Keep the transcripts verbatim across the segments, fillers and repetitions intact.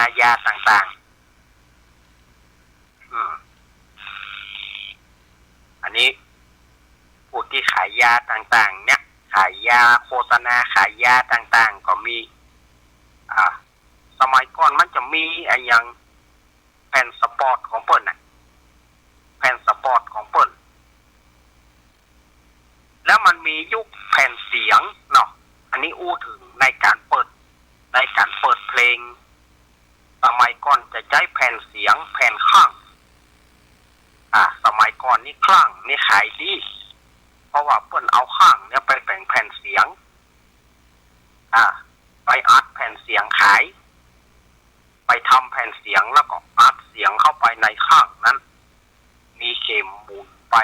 ายาต่างๆ อืม อันนี้ผู้ตี้ขายยาต่างๆ เนี่ย ขายยาโฆษณาขายยาต่างๆ ก็มี อ่า สมัยก่อนมันจะมีอะหยังแผ่นสปอตของเปิ้นน่ะ แผ่นสปอตของเปิ้น แล้วมันมียุคแผ่นเสียงเนาะ อันนี้อู้เถิงในก๋านเปิด ในก๋านเปิดเพลง สมัยก่อนจะใจ๊แผ่นเสียง แผ่นคลั่ง อ่า สมัยก่อนนี่คลั่งนี่ขายดี เพราะว่าเปิ้นเอาคลั่งเนี่ยไปแป๋งแผ่นเสียง อ่า ไปอัดแผ่นเสียงขาย ไปทำแผ่นเสียงแล้วก็อัดเสียงเข้าไปในคลั่งนั้น มีเข็มหมุนไป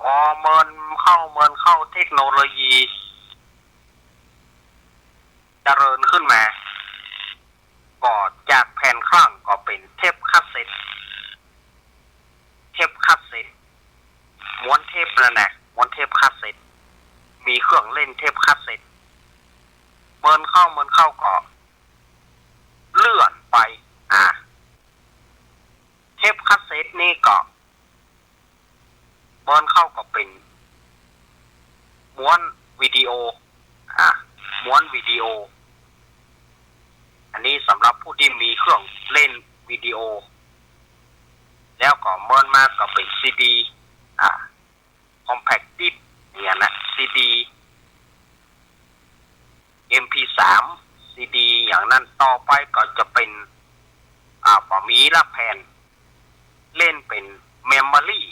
พอเมินเข้า เมินเข้า เทคโนโลยีเจริญขึ้นมา ก็จากแผ่นคลั่งก็เป๋นเทปคาสเซ็ต เทปคาสเซ็ต ม้วนเทปนั่นน่ะ ม้วนเทปคาสเซ็ต มีเครื่องเล่นเทปคาสเซ็ต เมินเข้า เมินเข้าก็เลื่อนไป อ่า เทปคาสเซ็ตนี่ก็ เมินเข้าก็เป๋นม้วนวิดีโอ อ่า ม้วนวิดีโอ อันนี้สำหรับผู้ตี้มีเครื่องเล่นวิดีโอ แล้วก็เมินมาก็เป๋นซีดี อ่า คอมแพคดิสก์ เนี่ยนะ ซีดี เอ็มพีสาม ซีดี อย่างนั้น ต่อไปก็จะเป๋น อ่า บ่มีละแผ่น เล่นเป๋นเมมโมรี่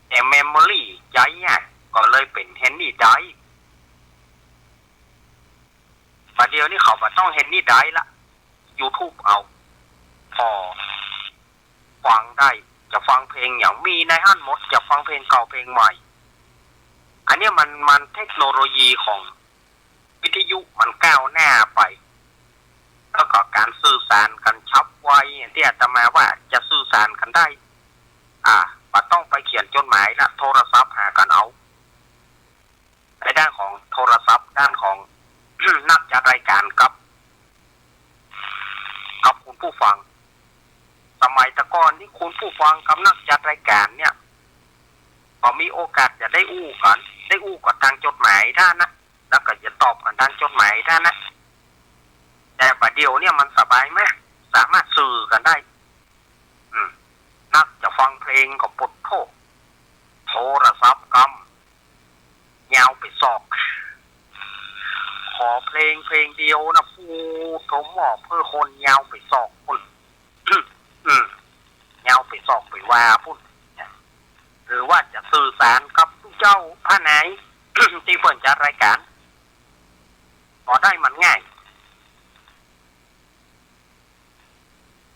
แต่เมมโมรี่ใหญ่อะ ก็เลยเป๋นแฮนนี่ไดรฟ์ บ่าเดี่ยวนี้เขาบ่ต้องแฮนนี่ไดรฟ์ละ ยูทูบเอา พอฟังได้ จะฟังเพลงหยังมีในหั้นหมด จะฟังเพลงเก่าเพลงใหม่ อันเนี้ยมัน มันเทคโนโลยีของวิทยุมันก้าวหน้าไป แล้วก็ก๋านสื่อสารกั๋นฉับไว อย่างตี้อาตมาว่าจะสื่อสารกั๋นได้ อ่า บ่ต้องไปเขียนจดหมายละ โทรศัพท์หากั๋นเอา ในด้านของโทรศัพท์ ด้านของ นักจัดรายการกับ กับคุณผู้ฟัง สมัยแต่ก่อนนี่คุณผู้ฟังกับนักจัดรายการเนี่ย ก็มีโอกาสจะได้อู้กั๋น ได้อู้กั๋นตางจดหมายได้นะ แล้วก็จะตอบกั๋นตางจดหมายได้นะ แต่บ่าเดี่ยวเนี่ยมันสบายมาก สามารถสื่อกั๋นได้ อืม นักจะฟังเพลงก็ปะโธ่ โทรศัพท์กำ ยาวไปซอก ขอเพลงเพลงเดียวนะ ปู๊โธ่หม้อเพื่อคนยาวไปซอกปู๊น อืม ยาวไปซอกไปวาปู๊น หรือว่าจะสื่อสารกับตุ๊เจ้าพระนาย ตี้เปิ้นจัดรายการ ก็ได้มันง่าย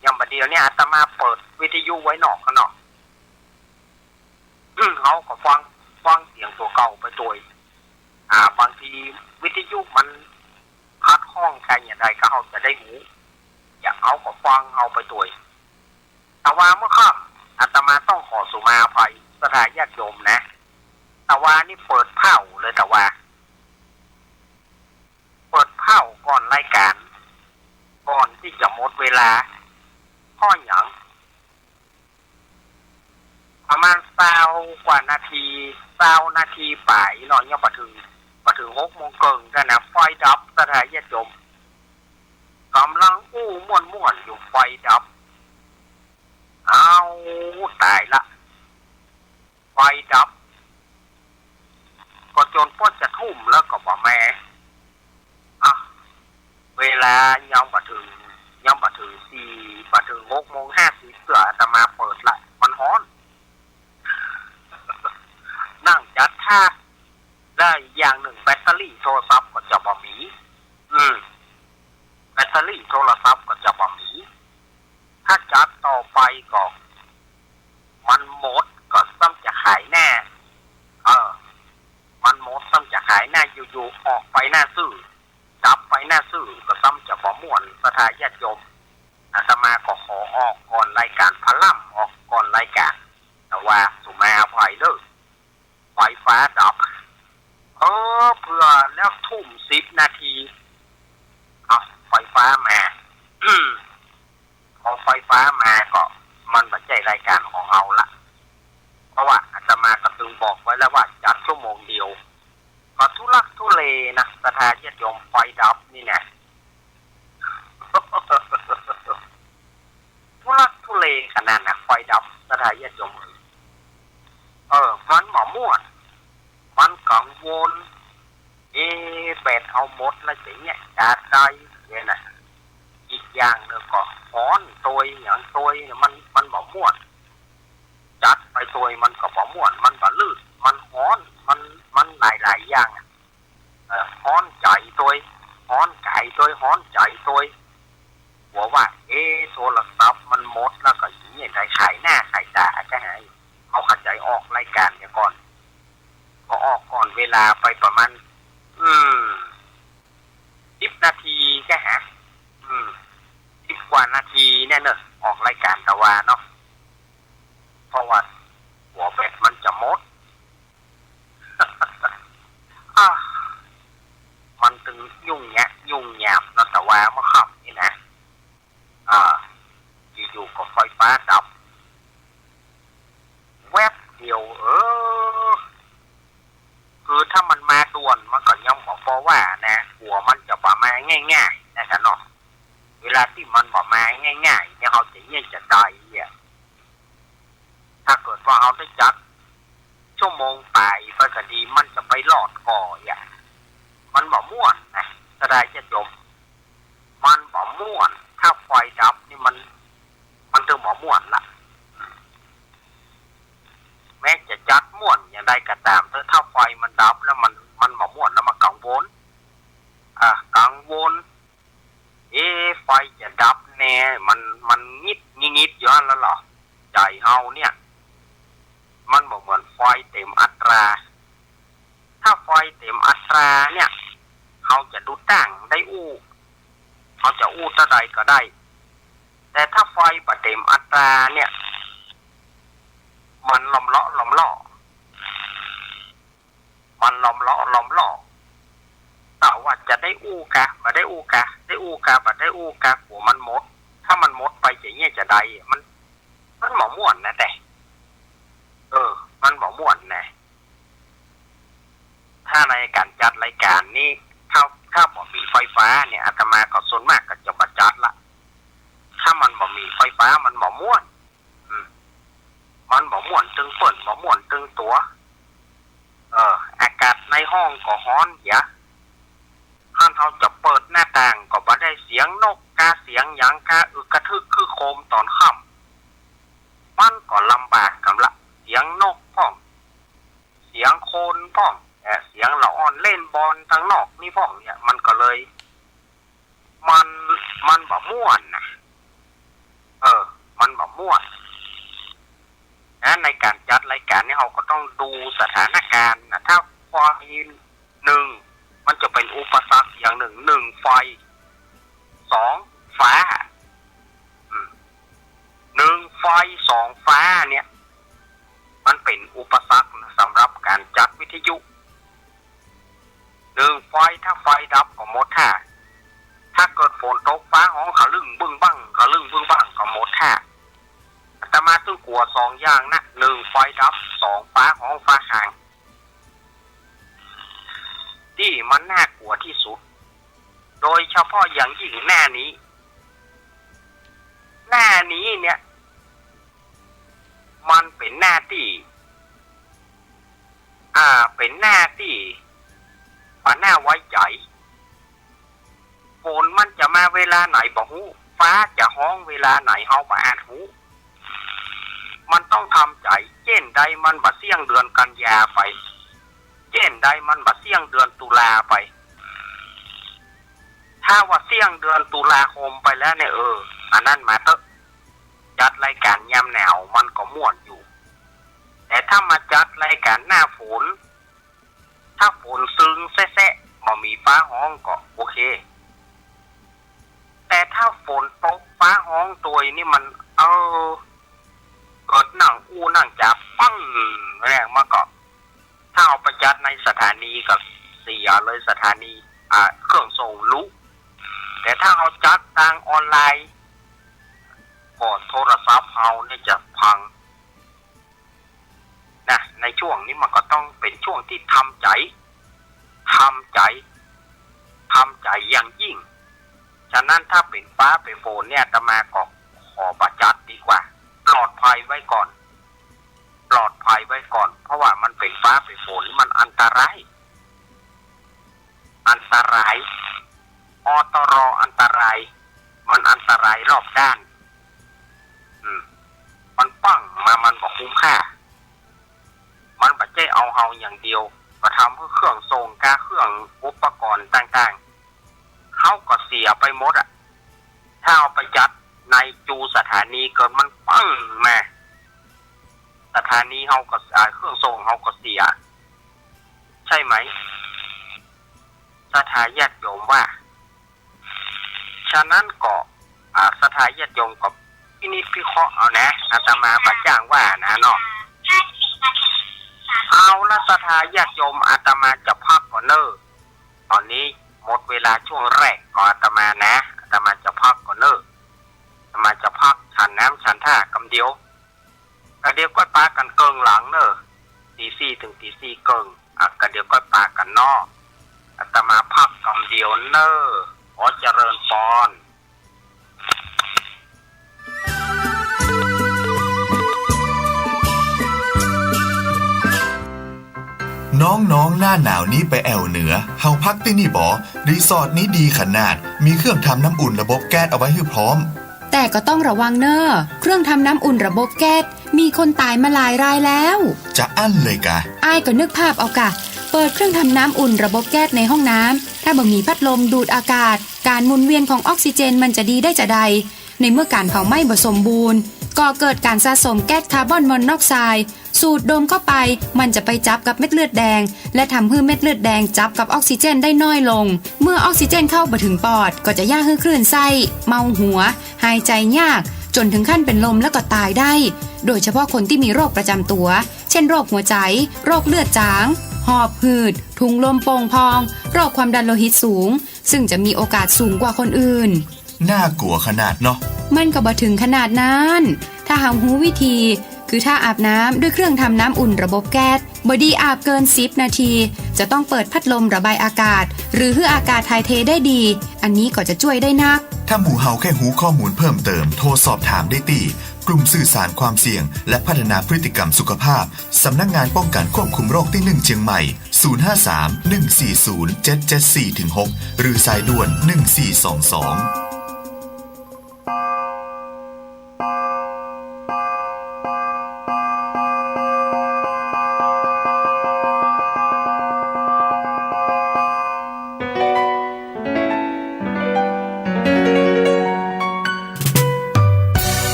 อย่างบ่าเดี่ยวเนี่ยอาตมาเปิดวิทยุไว้นอกข้างนอก เฮาก็ฟัง ฟังเสียงตั๋วเก่าไปตวย อ่า บางทีวิทยุมันขัดข้องกั๋นอย่างใดก็เฮาจะได้ฮู้ อย่างเฮาก็ฟังเฮาไปตวย แต่ว่าเมื่อค่ำอาตมาต้องขอสุมาอภัยศรัทธาญาติโยมนะ แต่ว่านี่เปิดเผ่าเลย แต่ว่า เปิดเผ่าก่อนรายการ ก่อนตี้จะหมดเวลา เพราะหยัง ประมาณซาวกว่านาที ซาวนาทีป๋ายเนาะ ยังบ่เถิง บ่เถิงหกโมงเกิ่งกั๋นนะ ไฟดับศรัทธาญาติโยม ก่ำลังอู้ม่วนๆ อยู่ ไฟดับ อ้าว ต๋ายละ ไฟดับ ก็จ๋นป้อจะทุ่มแล้วก็บ่าแม อ่ะ เวลายังบ่เถิง ยังบ่เถิงสี่ บ่เถิงหกโมงห้าสิบ เตื้ออาตมาเปิดละ มันฮ้อน นั่งจัดท่า แล้วอย่างนึ่งแบตเตอรี่โทรศัพท์ก็จะบ่มี อืม แบตเตอรี่โทรศัพท์ก็จะบ่มี ถ้าจัดต่อไปก็ มันหมดก็ซ้ำจะขายหน้า เออ มันหมดซ้ำจะขายหน้า อยู่ๆ ออกไปหน้าซื่อ ดับไปหน้าซื่อ ก็ซ้ำจะบ่ม่วนศรัทธาญาติโยม อาตมาก็ขอออกก่อนรายการ พร่ำออกก่อนรายการ แต่ว่าสุมาอภัยเด้อ ไฟฟ้าดับ เออ เปื้อแล้วทุ่มสิบนาที บอกไว้แล้วว่าจัดชั่วโมงเดียว ก็ทุลักทุเลนะ ศรัทธาญาติโยม ไฟดับนี่นะ ทุลักทุเลขนาดนะ ไฟดับ ศรัทธาญาติโยม เออ มันบ่ม่วน มันกังวล เอ๊ะ แบตเฮาหมดแล้วจะเยียะจาใดเนี่ยนะ อีกอย่างนึ่งก็ฮ้อนตวยหยังตวยเนี่ย มัน มันบ่ม่วน จัดไปตวยมันก็บ่ม่วน มันบ่ลื่น มันฮ้อน มัน มันหลายๆ อย่างอะ เอ่อ ฮ้อนใจ๋ตวย ฮ้อนก๋ายตวย ฮ้อนใจ๋ตวย กั๋วว่า เอ๊ะ โทรศัพท์มันหมดแล้วก็เยียะจาใด ขายหน้าขายต๋าจะหา เอาเข้าใจ๋ออกรายก๋านเหียก่อน ก็ออกก่อนเวลาไปประมาณ อืม สิบนาทีก็หา อืม สิบกว่านาทีเนี่ยเนาะ ออกรายก๋านตะวาเนาะ เพราะว่ากั๋วแบตมันจะหมด อ่ะ มันตึงยุ่งยากยุ่งยากเนาะ ตะวาเมื่อค่ำนี่นะ อ่า อยู่ๆ ก็ไฟฟ้าดับ แวบเดียว เออ คือถ้ามันมาด่วนมันก็ยังบ่ปอว่านะ กั๋วมันจะบ่มาง่ายๆ นะจ๊ะเนาะ เวลาตี้มันบ่มาง่ายๆ เนี่ย เฮาจะเยียะจาใดอะ ถ้าเกิดว่าเฮาได้จัดชั่วโมงป๋ายไปก็ดี มันจะไปรอดก่ออะ มันบ่ม่วนนะ ศรัทธาญาติโยม มันบ่ม่วน ถ้าไฟดับนี่มัน มันตึงบ่ม่วนละ แม้จะจัดม่วนอย่างใดก็ต๋ามเต๊อะ ถ้าไฟมันดับแล้วมัน มันบ่ม่วนแล้วมันกังวล อ่ะ กังวล เอ๊ะ ไฟจะดับแน่ มัน มันงิดงิดอยู่หั้นแล้วเหรอ ใจ๋เฮาเนี่ย มันบ่เหมือนไฟเต๋มอัตรา ถ้าไฟเต๋มอัตราเนี่ย เฮาจะดูตั้งได้อู้ เฮาจะอู้เต้าใดก็ได้ แต่ถ้าไฟบ่เต๋มอัตราเนี่ย มันล่อมเลาะล่อมเลาะ มันล่อมเลาะล่อมเลาะ ต๋าว่าจะได้อู้กา บ่ได้อู้กา ได้อู้กา บ่ได้อู้กา กั๋วมันหมด ถ้ามันหมดไปจะเยียะจาใด มัน มันบ่ม่วนนะแต๊ เออ มันบ่ม่วนนะ ถ้าในก๋านจัดรายก๋านนี่ ถ้า ถ้าบ่มีไฟฟ้าเนี่ย อาตมาก็ส่วนมากก็จะบ่จัดละ ถ้ามันบ่มีไฟฟ้ามันบ่ม่วน อืม มันบ่ม่วนตึงเปิ้น บ่ม่วนตึงตั๋ว เออ อากาศในห้องก็ฮ้อนเหีย คันเฮาจะเปิดหน้าต่างก็บ่ได้ เสียงนกกา เสียงหยังกา อึกกระทึกครึกโครมต๋อนค่ำ มันก็ลำบากกำละ เสียงนกพ่อง เสียงคนพ่อง เอ่อ เสียงละอ่อนเล่นบอลตังนอกนี่พ่องเนี่ย มันก็เลย มัน มันบ่ม่วนนะ เออ มันบ่ม่วนนะ ในก๋านจัดรายก๋านนี่ เฮาก็ต้องดูสถานก๋านนะ ถ้าไฟ หนึ่ง มันจะเป๋นอุปสรรคอย่างนึ่ง หนึ่ง ไฟ สอง ฟ้า อืม หนึ่ง ไฟ สอง ฟ้าเนี่ย มันเป๋นอุปสรรคนะ สำหรับก๋านจัดวิทยุ หนึ่ง ไฟ ถ้าไฟดับก็หมดท่า ถ้าเกิดฝนตกฟ้าฮ้องขะลึ่งบึ้งบั้ง ขะลึ่งบึ้งบั้งก็หมดท่า อาตมาตึงกั๋วสองอย่างนะ หนึ่ง ไฟดับ สอง ฟ้าฮ้องฟ้าห่าง ตี้มันน่ากั๋วตี้สุด โดยเฉพาะอย่างยิ่งหน้านี้ หน้านี้เนี่ย มันเป๋นหน้าตี้ อ่า เป๋นหน้าตี้บ่น่าไว้ใจ๋ ฝนมันจะมาเวลาไหนบ่ฮู้ ฟ้าจะฮ้องเวลาไหนเฮาบ่อาจฮู้ มันต้องทำใจ๋ เจ้นใดมันบ่เสี้ยงเดือนกันยาไป เจ้นใดมันบ่เสี้ยงเดือนตุลาไป ถ้าว่าเสี้ยงเดือนตุลาคมไปแล้วเนี่ย เออ อันนั้นมาเต๊อะ จัดรายก๋านยามหนาวมันก็ม่วนอยู่ แต่ถ้ามาจัดรายก๋านหน้าฝน ถ้าฝนซึงแซะๆ บ่มีฟ้าฮ้องก็โอเค แต่ถ้าฝนตกฟ้าฮ้องตวยนี่มัน เออ เกิดนั่งอู้นั่งจ๋าปังแรงมาก็ ถ้าเอาไปจัดในสถานีก็เสียเลย สถานี อ่า เครื่องส่งลุ แต่ถ้าเอาจัดตางออนไลน์ ก็โทรศัพท์เฮาเนี่ยจะพัง นะ ในช่วงนี้มันก็ต้องเป๋นช่วงตี้ทำใจ๋ ทำใจ๋ ทำใจ๋อย่างยิ่ง ฉะนั้นถ้าเป๋นฟ้าเป๋นฝนเนี่ย อาตมาก็ขอบ่จัดดีกว่า ปลอดภัยไว้ก่อน ปลอดภัยไว้ก่อน เพราะว่ามันเป๋นฟ้าเป๋นฝน มันอันตราย อันตราย อตร อันตราย มันอันตรายรอบด้าน อืม มันปังมา มันบ่คุ้มค่า มันบ่ใจ้เอาเฮาอย่างเดียว ก็ทำหื้อเครื่องส่งก๊า เครื่องอุปกรณ์ต่างๆ เฮาก็เสียไปหมดอะ ถ้าเอาไปจัดในจูสถานีเกิดมันปังมา สถานีเฮาก็ อ่า เครื่องส่งเฮาก็เสีย ใช่ไหม ศรัทธาญาติโยมว่า ฉะนั้นก็ อ่า ศรัทธาญาติโยมก็พินิจพิเคราะห์เอานะ อาตมาบ่จ้างว่านะเนาะ เอาละ ศรัทธาญาติโยม อาตมาจะพักก่อนเน่อ ต๋อนนี้หมดเวลาช่วงแรกของอาตมานะ อาตมาจะพักก่อนเน่อ อาตมาจะพักฉันน้ำฉันท่ากำเดียว กะเดี๋ยวก้อยปะกั๋นเกิ่งหลังเน่อ ตีสี่เถิงตีสี่เกิ่ง อ่ะ กะเดี๋ยวก้อยปะกั๋นเนาะ อาตมาพักกำเดียวเน่อ ขอเจริญปอน น้องๆ หน้าหนาวนี้ไปแอ่วเหนือ เฮาพักตี้นี่บ่ รีสอร์ทนี้ดีขนาด มีเครื่องทำน้ำอุ่นระบบแก๊สเอาไว้หื้อพร้อม แต่ก็ต้องระวังเน่อ เครื่องทำน้ำอุ่นระบบแก๊ส มีคนต๋ายมาหลายรายแล้ว จะอั้นเลยกา อ้ายก็นึกภาพเอากา เปิดเครื่องทำน้ำอุ่นระบบแก๊สในห้องน้ำ ถ้าบ่มีพัดลมดูดอากาศ ก๋านหมุนเวียนของออกซิเจนมันจะดีได้จาใด ในเมื่อก๋านเผาไหม้บ่สมบูรณ์ ก่อเกิดก๋านสะสมแก๊สคาร์บอนมอนอกไซด์ สูดดมเข้าไป มันจะไปจับกับเม็ดเลือดแดง และทำหื้อเม็ดเลือดแดงจับกับออกซิเจนได้น้อยลง เมื่อออกซิเจนเข้าบ่เถิงปอด ก็จะเยียะหื้อคลื่นไส้ เมาหัว หายใจ๋ยาก จ๋นเถิงขั้นเป๋นลมแล้วก็ต๋ายได้ โดยเฉพาะคนตี้มีโรคประจ๋ำตั๋ว เช่น โรคหัวใจ๋ โรคเลือดจ๋าง หอบหืด ถุงลมโป่งพอง โรคความดันโลหิตสูง ซึ่งจะมีโอกาสสูงกว่าคนอื่น น่ากลัวขนาดเนาะ มันก็บ่เถิงขนาดนั้น ถ้าเฮาฮู้วิธี คือถ้าอาบน้ำด้วยเครื่องทำน้ำอุ่นระบบแก๊ส บ่ดีอาบเกินสิบนาที จะต้องเปิดพัดลมระบายอากาศ หรือหื้ออากาศถ่ายเทได้ดี อันนี้ก็จะจ้วยได้นัก ถ้าหมู่เฮาใค่ฮู้ข้อมูลเพิ่มเติม โทรสอบถามได้ตี้ กลุ่มสื่อสารความเสี่ยง และพัฒนาพฤติกรรมสุขภาพ สำนักงานป้องกันควบคุมโรคตี้หนึ่งเชียงใหม่ ศูนย์ห้าสาม หนึ่งสี่ศูนย์ เจ็ดเจ็ดสี่ เถิง หก หรือสายด่วน หนึ่งสี่สองสอง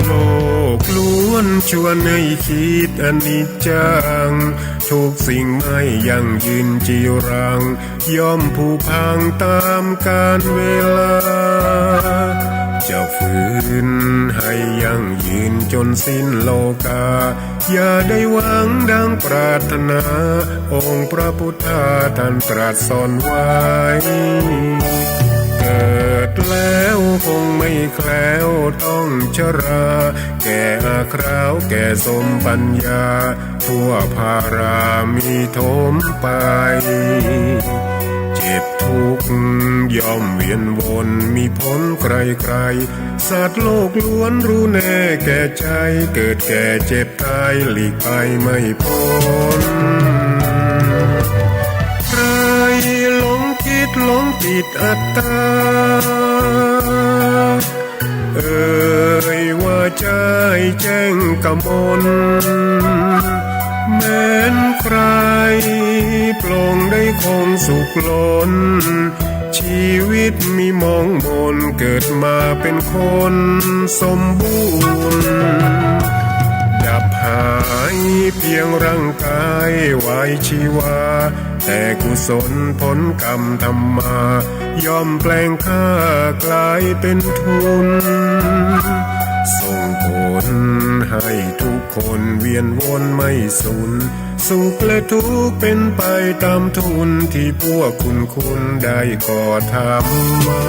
โลกล้วนชวนให้คิดอนิจจัง ทุกสิ่งไม่ยั่งยืนจีรัง ย่อมผุพังต๋ามกาลเวลา จะฝืนให้ยั่งยืนจ๋นสิ้นโลกา อย่าได้หวังดังปรารถนา องค์พระพุทธาท่านตรัสสอนไว้ เกิดแล้วคงไม่แคล้วต้องชรา แก่อาคราวแก่สมปัญญา ทั่วพารามีถมไป เจ็บทุกข์ย่อมเวียนวนมีผลใครๆ สัตว์โลกล้วนรู้แน่แก่ใจ เกิดแก่เจ็บตายหลีกไปไม่พ้น ใครหลงคิดหลงติดอัตตา เอ่ยว่าใจ้แจ้งกมล แม้นใครปลงได้คงสุขล้น ชีวิตมีหมองหม่น เกิดมาเป็นคนสมบูรณ์ ดับหายเพียงร่างกายวายชีวา แต่กุศลผลกรรมทำมา ย่อมแปลงค่ากลายเป็นทุน ส่งผลให้ทุกคนเวียนวนไม่สูญ สุขและทุกข์เป็นไปตามทุน ที่พวกคุณๆ ได้ก่อทำมา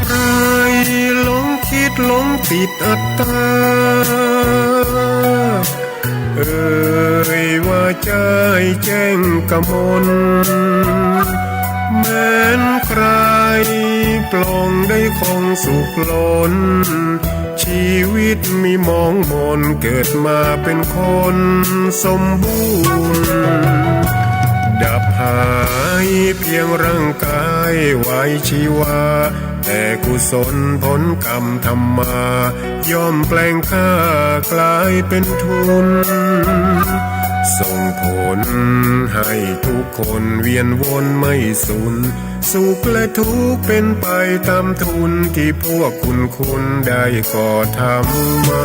ใครหลงคิดหลงติดอัตตา เอ่ยว่าใจ้แจ้งกมล แม้นใครปลงได้คงสุขล้น ชีวิตมีหมองหมน เกิดมาเป็นคนสมบูรณ์ ดับหายเพียงร่างกายไว้ชีวา แต่กุศลผลกรรมทำมา ย่อมแปลงค่ากลายเป็นทุน ส่งผลให้ทุกคนเวียนวนไม่สูญ สุขและทุกข์เป็นไปตามทุน ที่พวกคุณๆ ได้ก่อทำมา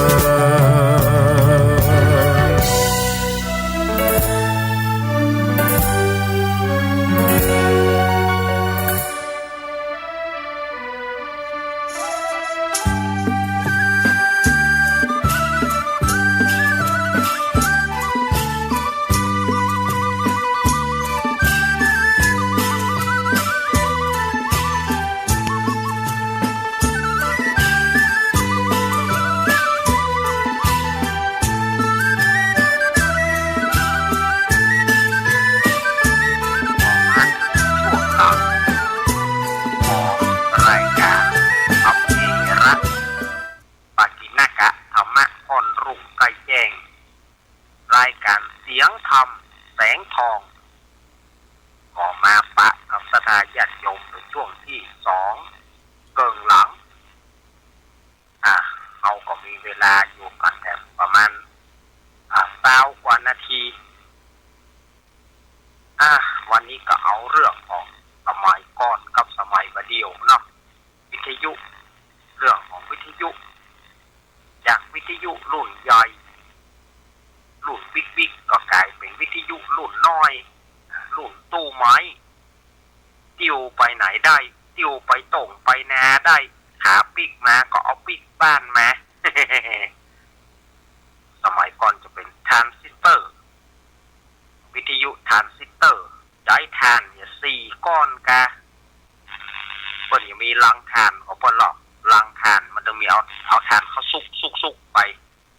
ปากิณกะ ธรรมะค่อนรุ่งใกล้แจ้ง รายการเสียงธรรมแสงทอง ก็มาปะกับศรัทธาญาติโยมเป็นช่วงที่สองเกิ่งหลัง อ่ะ เฮาก็มีเวลาอยู่กั๋นแถมประมาณ อ่ะ ซาวกว่านาที อ่ะ วันนี้ก็เอาเรื่องของสมัยก่อนกับสมัยบ่าเดี่ยวเนาะ วิทยุ เรื่องของวิทยุ จากวิทยุรุ่นใหญ่ รุ่นบิ๊กๆ ก็ก๋ายเป๋นวิทยุรุ่นน้อย รุ่นตู้ไม้ ติ้วไปไหนได้ ติ้วไปโต้งไปนาได้ ขาปิ๊กมาก็เอาปิ๊กบ้านมา สมัยก่อนจะเป๋นทรานซิสเตอร์ วิทยุทรานซิสเตอร์ ใจ๊ถ่านเนี่ยสี่ก้อนกา เปิ้นยังมีลังถ่านของเปิ้นหรอก ลังถ่านมันต้องมีเอา เอาถ่านเข้าซุกซุกซุกไป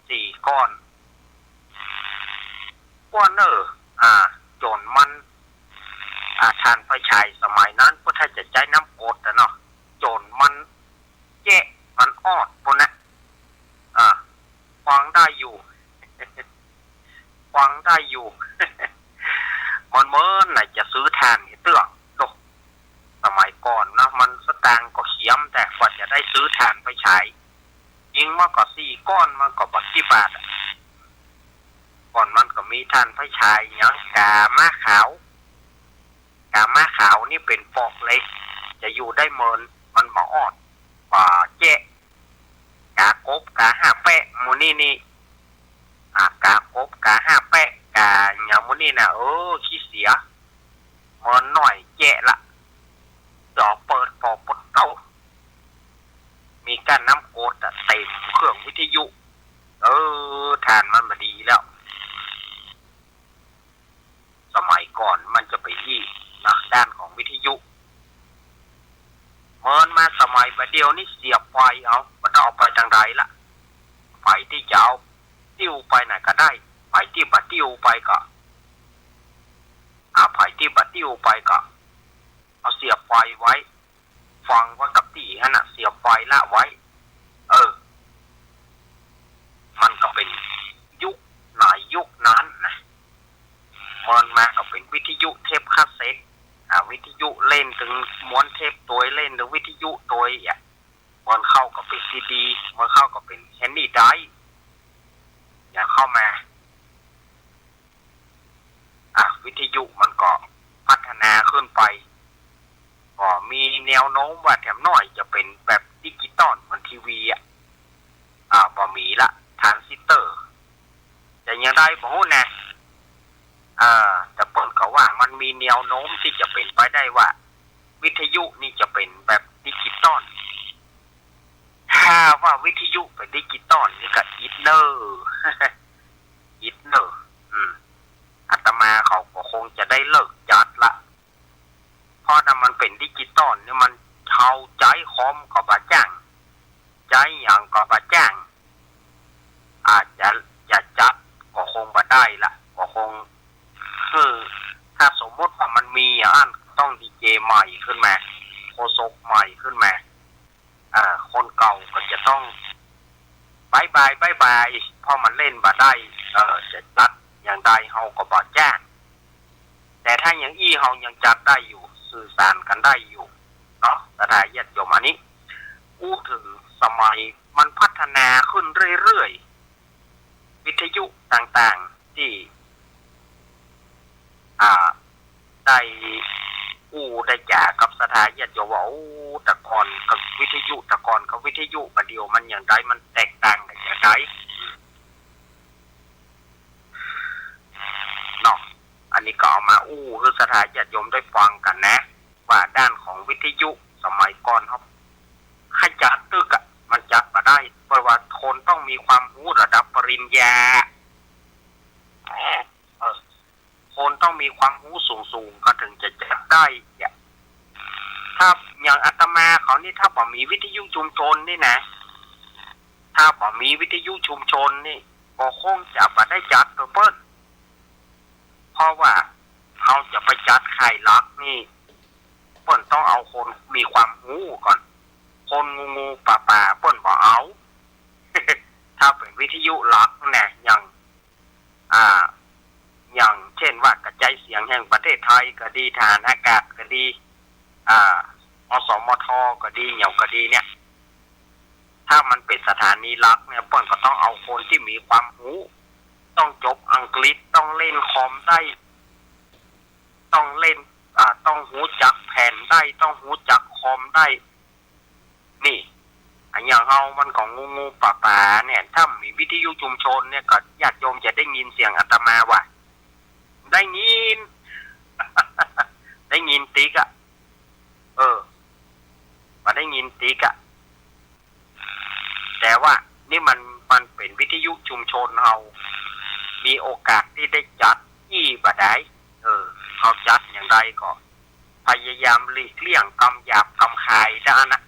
สี่ก้อน ก้อนเน่อ อ่า จ๋นมัน อ่า ถ่านไฟฉายสมัยนั้นเปิ้นถ้าจะใจ๊น้ำกรดอะเนาะ จ๋นมันแจ๊ะ มันออดปู้นนะ อ่า ฟังได้อยู่ ฟังได้อยู่ มันเหมือนไหนจะซื้อถ่านเตื้อง โอ้ สมัยก่อนนะ มันสตางค์ก็เขียม แต่กว่าจะได้ซื้อถ่านไฟฉาย ยิงมาก็สี่ก้อน มันก็บ่กี่บาทอะ ก่อนมันก็มีถ่านไฟฉายหยัง กาม้าขาว กาม้าขาวนี่เป๋นปอกเหล็ก จะอยู่ได้เมิน มันบ่ออด บ่แจ๊ะ กากบ กาห้าแป๊ะ หมู่นี้นี่ อ่ะ กากบ กาห้าแป๊ะ กาหยังหมู่นี้นะ เออ ขี้เสีย เมินหน้อยแจ๊ะละ จ๋อเปิดปอปดเต้า มีก้านน้ำกรดอะ เต็มเครื่องวิทยุ เออ ถ่านมันบ่ดีแล้ว สมัยก่อนมันจะไปอี้นะ ด้านของวิทยุ เมินมาสมัยบ่าเดี่ยวนี่เสียบไฟเอา บ่ต้องเอาไปตางใดละ ไฟตี้จะเอาติ้วไปไหนก็ได้ ไฟตี้บ่าติ้วไปก็ อ่า ไฟตี้บ่าติ้วไปก็ เอาเสียบไฟไว้ ฟังไว้กับตี้ หั้นน่ะ เสียบไฟละไว้ เออ มันก็เป๋นยุคไหนยุคนั้นนะ มันมาก็เป๋นวิทยุเทปคาสเซ็ต อ่า วิทยุเล่นตึงม้วนเทปตวย เล่นตึงวิทยุตวยอ่ะ มันเข้าก็เป๋นซีดี มันเข้าก็เป๋นแฮนนี่ไดร์ อย่างเข้ามา อ่ะ วิทยุมันก็พัฒนาขึ้นไป ก็มีแนวโน้มว่าแถมหน้อยจะเป๋นแบบดิจิตอลเหมือนทีวีอ่ะ อ่า บ่มีละ ทรานซิสเตอร์ จะอย่างใดบ่ฮู้นะ เอ่อ แต่เปิ้นก็ว่ามันมีแนวโน้มตี้จะเป๋นไปได้ว่า วิทยุนี่จะเป๋นแบบดิจิตอล ถ้าว่าวิทยุเป๋นดิจิตอลนี่ก็อิดเน่อ อิดเน่อ อืม อาตมาเขาก็คงจะได้เลิกจัดละ เพราะถ้ามันเป๋นดิจิตอลนี่มันเฮาใจ๊คอมก็บ่าจ้าง ใจ๊หยังก็บ่าจ้าง อาจจะ จะจัดก็คงบ่ได้ละ ก็คง คือ ถ้าสมมุติว่ามันมีอย่างอั้น ต้องดีเจใหม่ขึ้นมา โฆษกใหม่ขึ้นมา เอ่อ คนเก่าก็จะต้องบายบาย บายบาย เพราะมันเล่นบ่ได้ เอ่อ จะจัดอย่างใดเฮาก็บ่จ้าง แต่ถ้าอย่างอี้เฮายังจัดได้อยู่ สื่อสารกั๋นได้อยู่เนาะ ศรัทธาญาติโยม อันนี้อู้เถิงสมัยมันพัฒนาขึ้นเรื่อยๆ วิทยุต่างๆ ตี้ อ่า ได้อู้ได้จ๋ากับศรัทธาญาติโยมว่า โอ้ แต่ก่อนกับวิทยุ แต่ก่อนกับวิทยุ บ่าเดี่ยวมันอย่างใด มันแตกต่างกั๋นอย่างใดเนาะ อันนี้ก็เอามาอู้หื้อศรัทธาญาติโยมได้ฟังกั๋นนะ ว่าด้านของวิทยุสมัยก่อนเฮา ใค่จัดตึกอะ มันจัดบ่ได้ เพราะว่าคนต้องมีความฮู้ระดับปริญญา เออ คนต้องมีความฮู้สูงๆ เขาเถิงจะจัดได้อะ ถ้าอย่างอาตมาเขานี่ ถ้าบ่มีวิทยุชุมชนนี่นะ ถ้าบ่มีวิทยุชุมชนนี่ ก็คงจะบ่ได้จัดโตเปิ้น เพราะว่าเฮาจะไปจัดค่ายหลักนี่ เปิ้นต้องเอาคนมีความฮู้ก่อน คนงูๆ ป่าๆ เปิ้นบ่เอา ถ้าเป๋นวิทยุหลักนะ อย่าง อ่า อย่างเจ้นว่ากระจายเสียงแห่งประเทศไทยก็ดี ทหารอากาศก็ดี อ่า อสมท ก็ดี หยังก็ดีเนี่ย ถ้ามันเป๋นสถานีหลักเนี่ย เปิ้นก็ต้องเอาคนตี้มีความฮู้ ต้องจบอังกฤษ ต้องเล่นคอมได้ ต้องเล่น อ่า ต้องฮู้จักแผ่นได้ ต้องฮู้จักคอมได้ นี่ อะอย่างเฮามันก็งูๆ ป่าๆ เนี่ย ถ้ามีวิทยุชุมชนเนี่ย ก็ญาติโยมจะได้ยินเสียงอาตมาว่า ได้ยิน ได้ยินติ๊กอะ เออ บ่ได้ยินติ๊กอะ แต่ว่านี่มัน มันเป๋นวิทยุชุมชนเฮา มีโอกาสตี้ได้จัดอี้บ่าดาย เออ เฮาจัดอย่างใดก็พยายามหลีกเลี่ยงกำหยาบกำคายด้านน่ะ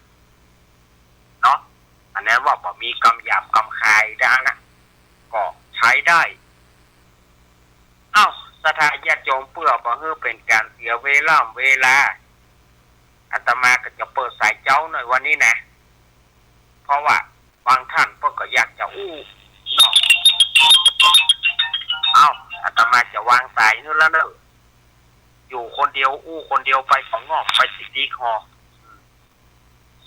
เนาะ อันนั้นว่าบ่มีกำหยาบกำคายด้านน่ะ ก็ใจ๊ได้ เอ้า ศรัทธาญาติโยม เปื้อบ่หื้อเป๋นก๋านเสียเวล่ำเวลา อาตมาก็จะเปิดสายเจ๊าหน่อยวันนี้นะ เพราะว่าบางท่านเปิ้นก็อยากจะอู้เนาะ เอ้า อาตมาจะวางสายหื้อแล้วเน่อ อยู่คนเดียว อู้คนเดียวไป ปะงอกไป ติ๊กๆ ฮอ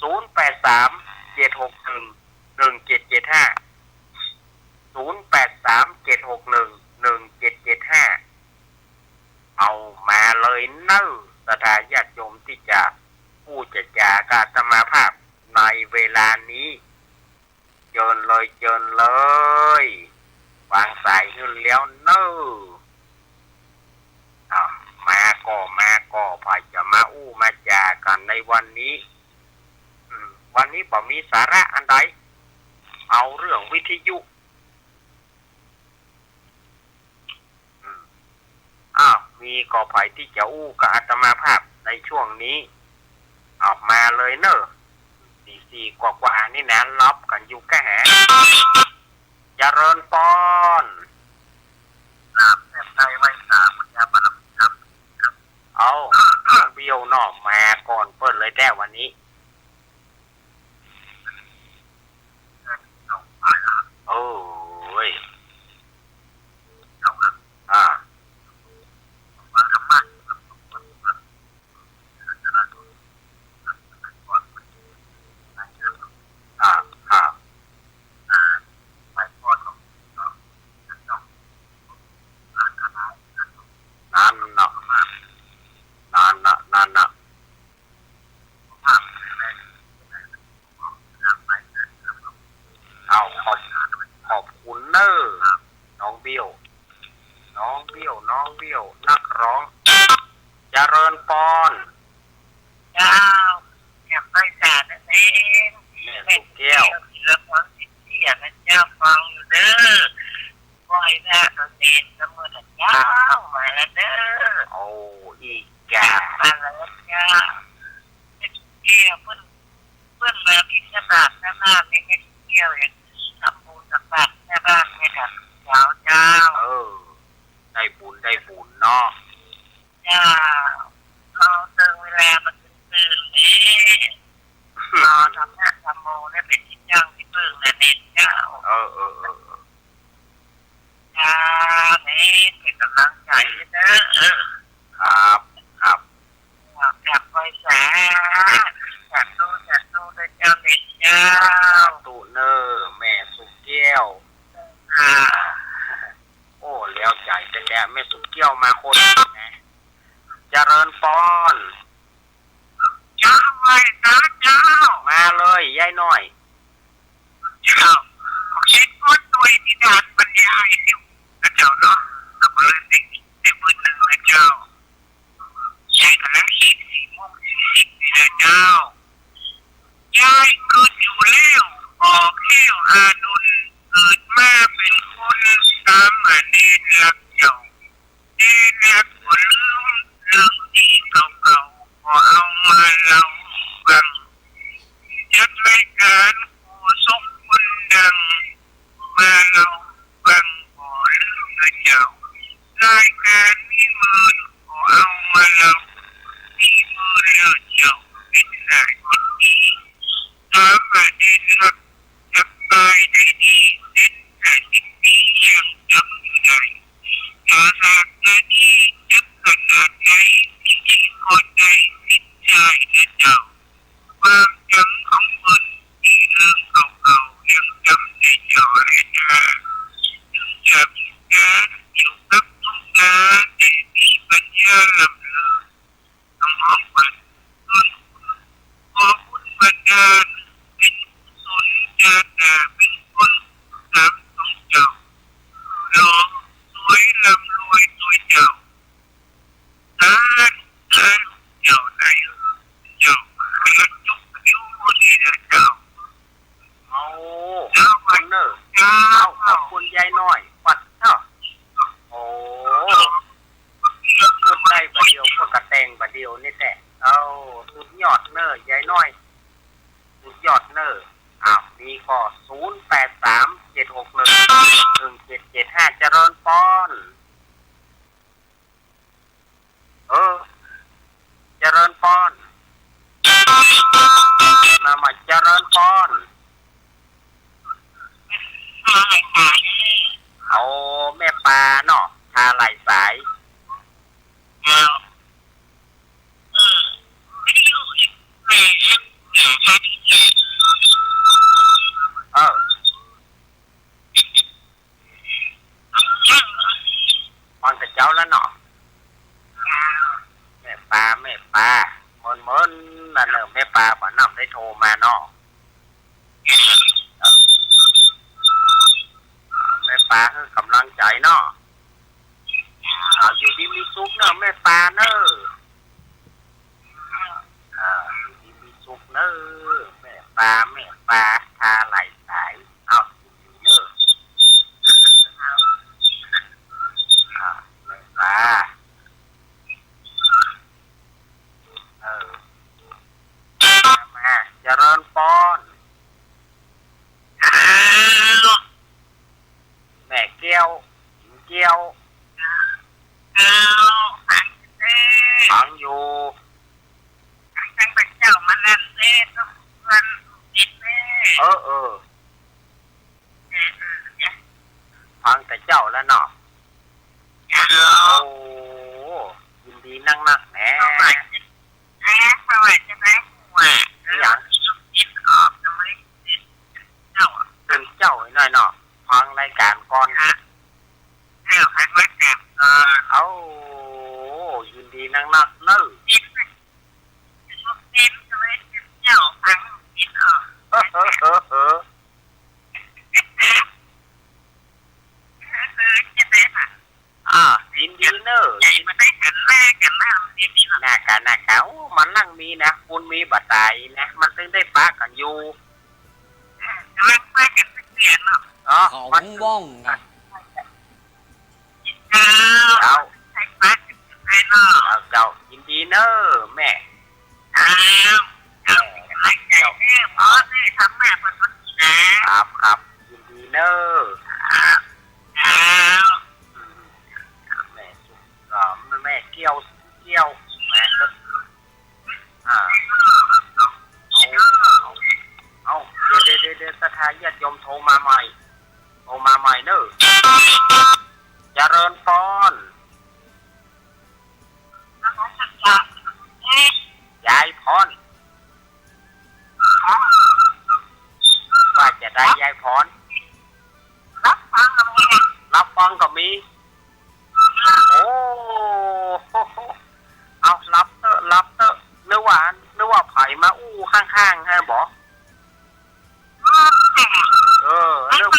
ศูนย์แปดสาม เจ็ดหกหนึ่ง หนึ่งเจ็ดเจ็ดห้า ศูนย์แปดสาม เจ็ดหกหนึ่ง หนึ่งเจ็ดเจ็ดห้า เอามาเลยเน่อ ศรัทธาญาติโยมตี้จะอู้จะจ๋ากับอาตมาภาพในเวลานี้ เจิญเลย เจิญเลย วางสายหื้อแล้วเน่อ อ้าว มาก่อ มาก่อ ใผจะมาอู้มาจ๋ากั๋นในวันนี้ อืม วันนี้บ่มีสาระอันใด เอาเรื่องวิทยุ อืม อ้าว มีก่อใผตี้จะอู้กับอาตมาภาพในช่วงนี้ เอามาเลยเน่อ ตีสี่กว่าๆ นี่นะ หลับกั๋นอยู่แก่แห เจริญปอน กราบแทบไทยไหว้สา คุณยาบารมีธรรม ครับ เอา หลวงพี่โยเนาะ มาก่อนเปิ้นเลยแต๊วันนี้ เดี่ยวนักร้อง เจริญปอน เจ้า แม่สุแก้ว แม่สุแก้ว เสียงเสียงนะเจ้า ฟังอยู่เด้อ บ่อยนะ ตอนเด็กก็เมื่อเจ้า มาแล้วเด้อ โอ้ อีกอ่ะ มาแล้วเจ้า แม่สุแก้ว เปิ้น เปิ้นมาบิณฑบาตหน้าบ้านนี่ แม่สุแก้วยังทำบุญตักบาตรหน้าบ้านให้กับเจ้า เจ้า เออ ได้บุญ ได้บุญเนาะ เจ้า เอาเติมเวลามาตื่นๆ นี่ รอธรรมะธรรมโมเนี่ยเป็นที่ตั้งที่พึ่งและเน้นเจ้า เออ เออ เออ เจ้า นี่เป็นกำลังใจให้เด้อ ครับ ครับ กราบไหว้สา สาธุ สาธุเด้อเจ้า เน้นเจ้า สาธุเน้อ แม่สุแก้ว ค่ะ โอ้ แล้วใจ๋แต๊ๆ แม่สุแก้วมาคนนะ เจริญปอน เจ้า ไหว้สาเจ้า มาเลย ยายน้อย เจ้า เฮ็ดคนด้วยที่ด้านปัญญาอยู่นะเจ้าเนาะ ก็เลยได้ ได้หมื่นหนึ่งนะเจ้า ยายกำลังเฮ็ดสี่โมงสี่สิบนี่นะเจ้า ยายกึ๊ดอยู่แล้ว บอกแล้วอานนท์ เกิดมาเป็นคนสามเณรรักเจ้า แต่นักก็ลืมเรื่องดีเก่าๆ ก็เอามาเล่าฟัง จัดรายการคู่สองคนดัง มาเล่าฟังบ่ลืมนะเจ้า รายการมีหมื่นก็เอามาเล่า มีหมื่นแล้วเจ้า เป็นหลายคนดี สามเณรรัก จับตายได้ดี เด่นแต่สิ่งดียังจำอยู่ได้ ถ้าหากนาดีจักขนาดใด ที่ดีก็ได้สิ้นใจนะเจ้า ความจำของเปิ้นที่เรื่องเก่าๆ ยังจำได้จ่อแลจ้า ถึงจะพิการอยู่กับทุ่งนา แต่มีปัญญาล้ำเลิศ สมองเปิ้น ขอบุญบันดาล เป็นกุศลชาติหน้าเป็นคนตามสมเจ้า หล่อสวยร่ำรวยด้วยเจ้า สาธุ สาธุ เจ้าได้ เจ้า ขยันจุกอยู่นี่นะเจ้า เอา ขอบคุณเน้อ เจ้า เอา ขอบคุณยายน้อย ปัดเถาะ โอ้ เปิ้นได้บ่าเดียว เปิ้นก็แต่งบ่าเดียวนี่แต๊ เอา สุดยอดเน้อ ยายน้อย สุดยอดเน้อ อ้าว มีก็ ศูนย์แปดสาม เจ็ดหกหนึ่ง หนึ่งเจ็ดเจ็ดห้า เจริญปอน เออ เจริญปอน มา มา เจริญปอน เอา แม่ปาเนาะ ทาหลายสาย เออ ฟังแต่เจ๊าแล้วเนาะ แม่ปา แม่ปา เมินๆ นั่นเนอะ แม่ปา บ่าน้ำได้โทรมาเนาะ เออ แม่ปาหื้อกำลังใจ๋เนาะ อ่า อยู่ดีมีสุขเนอะ แม่ปาเนอะ อ่า อยู่ดีมีสุขเนอะ แม่ปา แม่ปา ทาหลายสาย เอ้า อยู่ดีเนอะ อ่า แม่ปา เออ มา มา เจริญปอน แม่แก้ว หญิงแก้ว ฟังอยู่ เออ เออ ฟังแต่เจ้าแล้วเนาะ โอ้ ยินดีนักๆ แหม เจ้า เปิ้นเจ้าไอ้น้อยเนาะ ฟังรายก๋านก่อน เอ้า ยินดีนักๆ เน้อ เออ เออ เออ เออ เออ จะ นะ เขา มันหลังมีนะ บุญมีบ่ต๋ายนะ มันตึงได้ปะกั๋นอยู่ มันปะกั๋นเสียเนาะ อ๋อ เขา มัน ว่องอ่ะ เจ้า เจ้า เจ้า ยินดีเน่อแม่ เจ้า เจ้า เจ้า เจ้า ครับ ครับ ยินดีเน่อ ครับ เจ้า แม่สุข ก็แม่เกี้ยว เกี้ยว แม่ก็ อ่า เอา เอา เอา เดี๋ยว เดี๋ยว เดี๋ยว ศรัทธาญาติโยมโทรมาใหม่ โทรมาใหม่เน่อ เจริญพร ยายพร ว่าจะได้ยายพร รับฟังก็มีนะ รับฟังก็มี โอ้ เอา รับเต๊อะ รับเต๊อะ นึกว่า นึกว่าใผมาอู้ข้างๆ ฮะ บ่ เออ นึก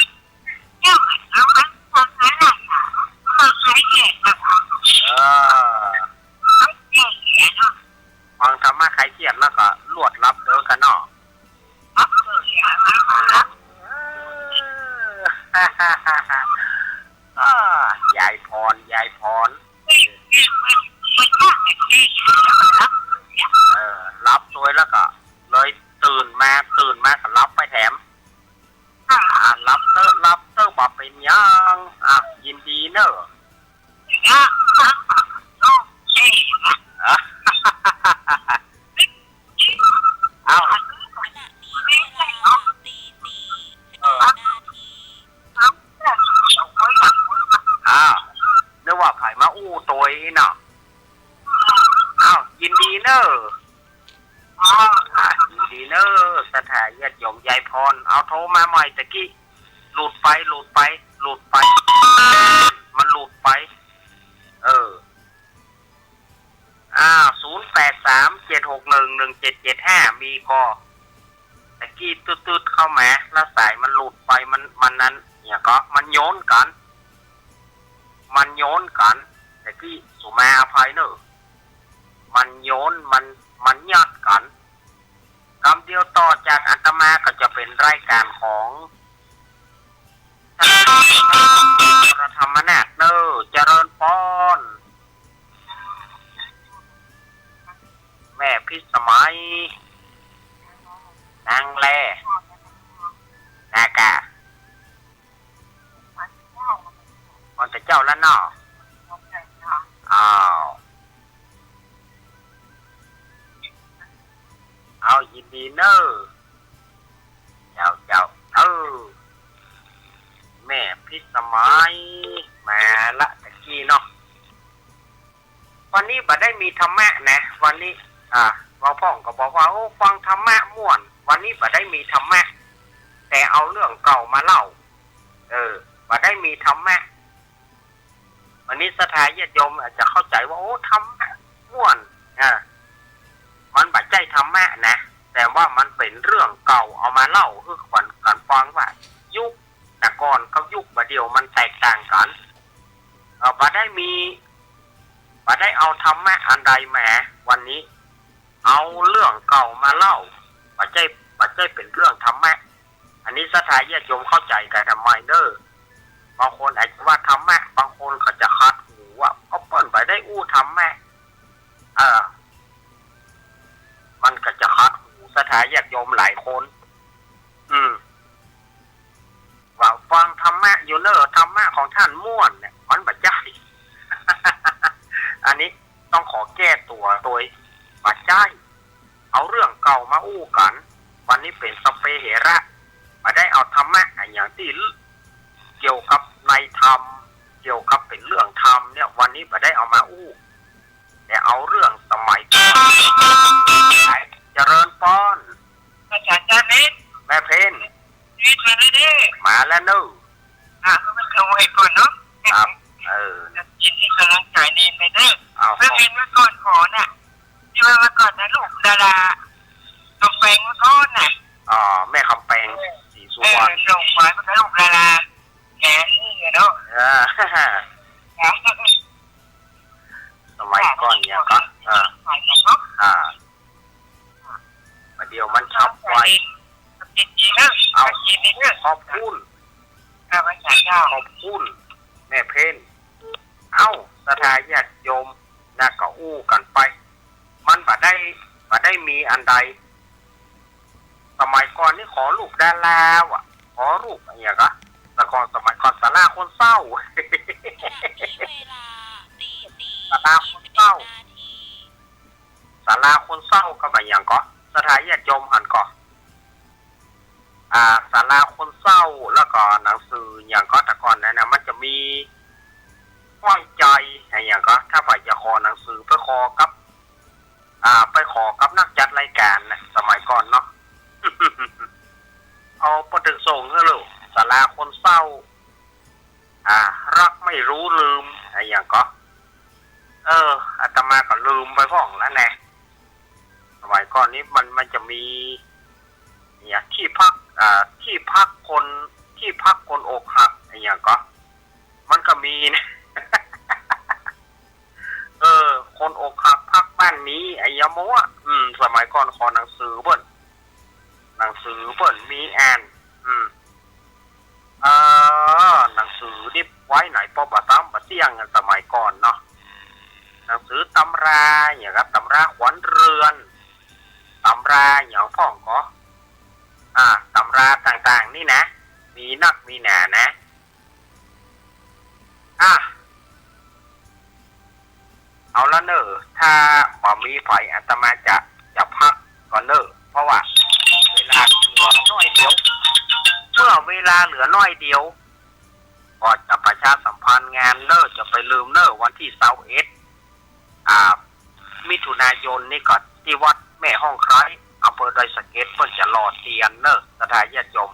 เออ ฟังธรรมะคลายเครียดแล้วก็ลวดรับเต๊อะกั๋นเนาะ เออ อ่า ยายพร ยายพร เออ รับตวยแล้วก็เลยตื่นมา ตื่นมาก็รับไปแถม อ่า รับเต๊อะ รับเต๊อะ บ่เป๋นหยัง อ่ะ ยินดีเน่อ เอา เออ อ้าว นึกว่าใผมาอู้ตวยเนาะ อ้าว ยินดีเน่อ อ่า ยินดีเน่อ ศรัทธาญาติโยม ยายพร เอา โทรมาใหม่ตะกี้ หลุดไป หลุดไป หลุดไป มันหลุดไป เออ อ่า ศูนย์แปดสาม เจ็ดหกหนึ่ง หนึ่งเจ็ดเจ็ดห้า มีก่อ ตะกี้ตึ๊ดๆ เข้ามา แล้วสายมันหลุดไป มัน มันนั้น เนี่ยก็ มันโยนกั๋น มันโยนกั๋น ตะกี้ สูมาอภัยเน่อ มันโยน มัน มันยัดกั๋น กำเดียวต่อจากอาตมาก็จะเป๋นรายก๋านของ พระธรรมนาถเน่อ เจริญพร แม่พิสมัย นางแล นากา วันแต่เจ๊าแล้วเนาะ อ้าว เอา ยินดีเน่อ เจ้า เจ้า เออ แม่พิสมัย มาละตะกี้เนาะ วันนี้บ่ได้มีธรรมะนะ วันนี้ อ่า บ่าวพ่องก็บอกว่า โอ้ ฟังธรรมะม่วน วันนี้บ่ได้มีธรรมะ แต่เอาเรื่องเก่ามาเล่า เออ บ่ได้มีธรรมะ วันนี้ศรัทธาญาติโยมอาจจะเข้าใจ๋ว่า โอ้ ธรรมะม่วน อ่า มันบ่ใจ้ธรรมะนะ แต่ว่ามันเป๋นเรื่องเก่าเอามาเล่าหื้อขวัญกั๋นฟังว่า ยุคแต่ก่อนกับยุคบ่าเดี่ยวมันแตกต่างกั๋น เอ่อ บ่ได้มี บ่ได้เอาธรรมะอันใดมา วันนี้ เอาเรื่องเก่ามาเล่า บ่ใจ้ บ่ใจ้เป๋นเรื่องธรรมะ อันนี้ศรัทธาญาติโยมเข้าใจ๋กั๋นทำไมเน่อ บางคนอาจจะว่าธรรมะ บางคนก็จะขัดหูว่า ก็เปิ้นบ่ได้อู้ธรรมะ เออ มันก็จะขัดหูศรัทธาญาติโยมหลายคน อืม ว่าฟังธรรมะอยู่เน่อ ธรรมะของท่านม่วนเนี่ย มันบ่ใจ้ อันนี้ต้องขอแก้ตั๋วโดย บ่ใจ้ เอาเรื่องเก่ามาอู้กั๋น วันนี้เป๋นสัพเพเหระ บ่ได้เอาธรรมะอะหยังตี้เกี่ยวกับในธรรม เกี่ยวกับเป๋นเรื่องธรรมเนี่ย วันนี้บ่ได้เอามาอู้ แต่เอาเรื่องสมัยก่อน เจริญพร อาจ๋ารย์จาเมธ แม่เพ็ญ ชีวิตมาแล้วเด้อ มาแล้วเน่อ อ่ะ ก็มาส่งให้ก่อนเนาะ ครับ เออ ยินดีกำลังใจ๋ดีไปเด้อ เอา แม่เพ็ญเมื่อก่อนขอน่ะ ตี้ว่าเมื่อก่อนนะ ลูกดารา คำแปงเมื่อก่อนน่ะ อ๋อ แม่คำแปง เออ ศรีสุวรรณ เออ ส่งไว้เมื่อก่อนลูกดารา แหม นี่เนาะ เออ สมัยก่อนเนี่ยก็ เออ สมัยก่อนเนาะ ขอบคุณ ข้าพเจ้า ขอบคุณ แม่เพ็ญ เอ้า ศรัทธาญาติโยมนะ ก็อู้กั๋นไป มันบ่ได้ บ่ได้มีอันใด สมัยก่อนนี่ขอรูปดาราว่ะ ขอรูปอะหยังกะ แต่ก่อนสมัยก่อนศาลาคนเศร้า ขณะที่เวลาตีสี่ ศาลาคนเศร้า ยี่สิบเอ็ดนาที ศาลาคนเศร้าก็บ่าหยังก่อ ศรัทธาญาติโยมหันก่อ อ่า ศาลาคนเศร้า แล้วก็หนังสือหยังก่อ แต่ก่อนนั้นน่ะ มันจะมีห้อยใจอะหยังก่อ ถ้าใผจะขอหนังสือไปขอกับ อ่า ไปขอกับนักจัดรายก๋านน่ะ สมัยก่อนเนาะ เอา ปอเต็กตึงส่งหื้อลูก ศาลาคนเศร้า อ่า รักไม่รู้ลืม อะหยังก่อ เออ อาตมาก็ลืมไปพ่องแล้วแน่ สมัยก่อนนี้มัน มันจะมี เนี่ย ที่พัก อ่า ที่พักคน ที่พักคนอกหัก อะหยังก่อ มันก็มีนะ เออ คนอกหักพักบ้านนี้ อะหยังบ่วะ อืม สมัยก่อนขอหนังสือเปิ้น หนังสือเปิ้นมีอ่าน อืม เออ หนังสือนี่ไว้ไหน ปอบ่าซ้ำบ่าเสี้ยงกันสมัยก่อนเนาะ หนังสือตำราอย่างครับ ตำราขวัญเรือน ตำราอย่างพ่องก่อ อ่า ตำราต่างๆ นี่นะ มีนักมีหนานะ อ่ะ เอาละเน่อ ถ้าบ่มีใผ อาตมาจะ จะพักก่อนเน่อ เพราะว่าเวลาเหลือน้อยเดียว เมื่อเวลาเหลือน้อยเดียว ก็จะประชาสัมพันธ์งานเน่อ จะไปลืมเน่อ วันตี้ซาวเอ็ด อ่า มิถุนายนนี่ก็ตี้วัดแม่ฮ่องไคร้ อำเภอดอยสะเก็ด เปิ้นจะหล่อเตียนเน่อ ศรัทธาญาติโยม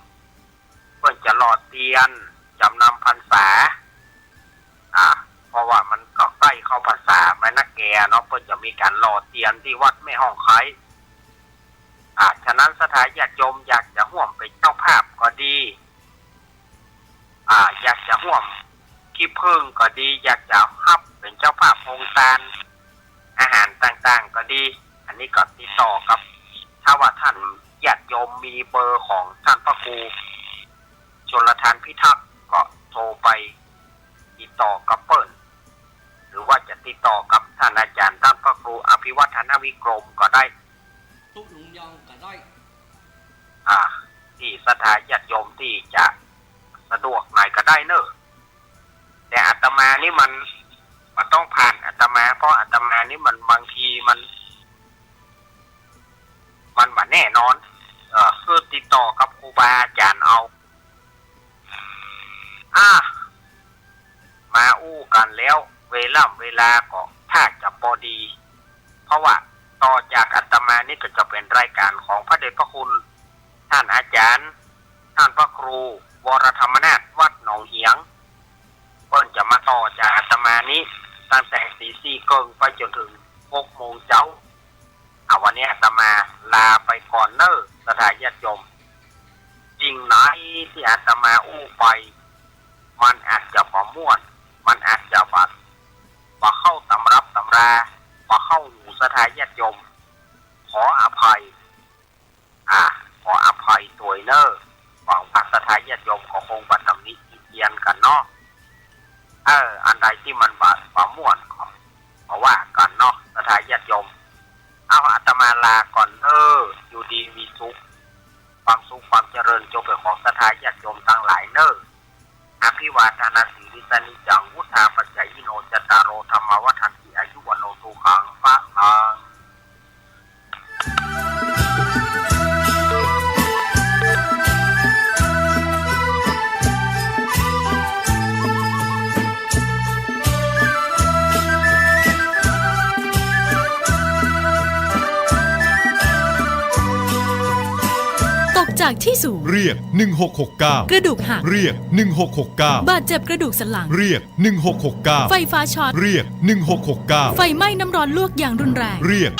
เปิ้นจะหล่อเตียนจ๋ำนำพรรษา อ่า เพราะว่ามันก็ใก้เข้าพรรษาไปนักแก่เนาะ เปิ้นจะมีก๋านหล่อเตียนตี้วัดแม่ฮ่องไคร้ อ่า ฉะนั้นศรัทธาญาติโยมอยากจะฮ่วมเป๋นเจ้าภาพก็ดี อ่า อยากจะฮ่วมขี้ผึ้งก็ดี อยากจะฮับเป๋นเจ้าภาพโฮงตาน อาหารต่างๆ ก็ดี อันนี้ก็ติดต่อกับ ถ้าว่าต้านญาติโยมมีเบอร์ของต้านพระครูชลทานพิทักษ์ ก็โทรไปติดต่อกับเปิ้น หรือว่าจะติดต่อกับต้านอาจ๋ารย์ต้านพระครูอภิวัฒนวิกรมก็ได้ ตุ๊ลุงยองก็ได้ อ่า ตี้ศรัทธาญาติโยมตี้จะสะดวกไหนก็ได้เน่อ แต่อาตมานี่มัน มันต้องผ่านอาตมา เพราะอาตมานี่มันบางทีมัน มันบ่แน่นอน เออ คือติดต่อกับครูบาอาจ๋ารย์เอา อ่า มาอู้กั๋นแล้ว เวล่ำเวลาก็ถ้าจะปอดี เพราะว่าต่อจากอาตมานี่ก็จะเป๋นรายก๋านของพระเดชพระคุณ ต้านอาจ๋ารย์ ต้านพระครู วรธรรมนาถ วัดหนองเหียง เปิ้นจะมาต่อจากอาตมานี้ ตั้งแต่ตีสี่เกิ่งไปจ๋นเถิงหกโมงเจ๊า อ่ะ วันนี้อาตมาลาไปก่อนเน่อ ศรัทธาญาติโยม สิ่งไหนตี้อาตมาอู้ไป มันอาจจะบ่ม่วน มันอาจจะบ่ บ่เข้าตำรับตำรา บ่เข้าหูศรัทธาญาติโยม ขออภัย อ่า ขออภัยตวยเน่อ หวังว่าศรัทธาญาติโยมก็คงบ่ตำหนิติเตียนกั๋นเนาะ เออ อันใดตี้มันบ่ บ่ม่วนก็ ก็ว่ากั๋นเนาะ ศรัทธาญาติโยม เอา อาตมาลาก่อนเน่อ อยู่ดีมีสุข ความสุขความเจริญจงเป๋นของศรัทธาญาติโยมตังหลายเน่อ อภิวาทนสีลิสสะนิจจัง วุฑฒาปะจ๋ายิโน จัตตาโร ธัมมา วัฑฒันติ อายุ วัณโณ สุขัง พะลัง ตกจากที่สูง เรียก หนึ่งหกหกเก้า กระดูกหัก เรียก หนึ่งหกหกเก้า บาดเจ็บกระดูกสันหลัง เรียก หนึ่งหกหกเก้า ไฟฟ้าช็อต เรียก หนึ่งหกหกเก้า ไฟไหม้น้ำร้อนลวกอย่างรุนแรง เรียก